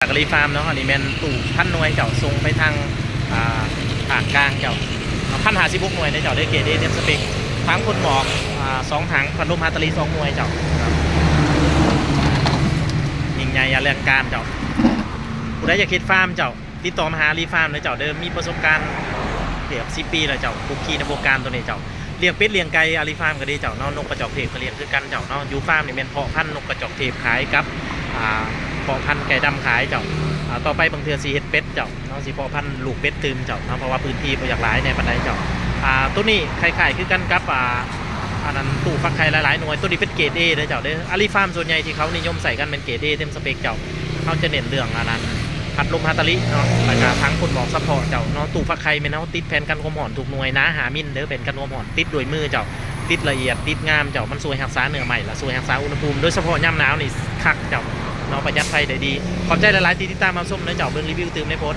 ອາກາລີຟາມເນາະ ອັນນີ້ແມ່ນຕູ້ພັນໜ່ວຍເຈົ້າ ສົ່ງໄປທາງ ອ່າ ພາກກາງເຈົ້າ ພັນຫ້າສິບຫົກໜ່ວຍເດ້ເຈົ້າ ເດີເກຣດເອເຕັມສະເປັກ ຖັງພົ່ນໝອກ ອ່າ ສອງຖັງ ພັດລົມຮາຕາລີສອງໜ່ວຍເຈົ້າ ຍິ່ງໃຫຍ່ອະລັງການເຈົ້າ. ຜູ້ໃດຢາກເຮັດຟາມເຈົ້າ ຕິດຕໍ່ມາຫາອາລີຟາມເດີເຈົ້າເດີ ມີປະສົບການເກືອບສິບປີແລ້ວເຈົ້າ ຄຸກຄີໃນວົງການໂຕນີ້ເຈົ້າ. ລ້ຽງເປັດລ້ຽງໄກ່ ອາລີຟາມກໍດີເຈົ້າເນາະ ນົກກະຈອກເທບກໍລ້ຽງຄືກັນເຈົ້າເນາະ. ຢູ່ຟາມນີ້ແມ່ນເພາະພັນນົກກະຈອກເທບຂາຍກັບ ອ່າ ເພາະພັນໄກ່ດຳຂາຍເຈົ້າ. ອ່າ ຕໍ່ໄປບາງເທື່ອຊິເຮັດເປັດເຈົ້າເນາະ ຊິເພາະພັນລູກເປັດຕື່ມເຈົ້າເນາະ ເພາະວ່າພື້ນທີ່ບໍ່ຢາກຫຼາຍແດ່ປານໃດເຈົ້າ. ອ່າ ໂຕນີ້ຄ້າຍໆຄືກັນກັບ ອ່າ ອັນນັ້ນ ຕູ້ຟັກໄຂ່ຫຼາຍໆໜ່ວຍ ໂຕນີ້ເປັນເກຣດເອເດີເຈົ້າເດີ. ອາລີຟາມສ່ວນໃຫຍ່ທີ່ເຂົານິຍົມໃຊ້ກັນແມ່ນເກຣດເອເຕັມສະເປັກເຈົ້າ. ເຮົາຈະເນັ້ນເລື່ອງອັນນັ້ນ ພັດລົມຮາຕາລີເນາະ ແລ້ວກະຖັງພົ່ນໝອກສະເພາະເຈົ້າເນາະ. ຕູ້ຟັກໄຂ່ແມ່ນເຮົາຕິດແຜ່ນກັນຄວາມຮ້ອນທຸກໜ່ວຍ ໜາຫ້າມິນເດີ ແຜ່ນກັນຄວາມຮ້ອນ ຕິດດ້ວຍມືເຈົ້າ ຕິດລະອຽດ ຕິດງາມເຈົ້າ. ມັນຊ່ວຍຮັກສາເນື້ອໄມ້ ແລະ ຊ່ວຍຮັກສາອຸນຫະພູມ ໂດຍສະເພາະຍາມໜາວນີ້ຄັກເຈົ້າເນາະ ປະຢັດໄຟໄດ້ດີ. ຂອບໃຈຫຼາຍໆທີ່ຕິດຕາມຮັບຊົມເດີເຈົ້າ ເບິ່ງຣີວິວຕື່ມໃນໂພສ.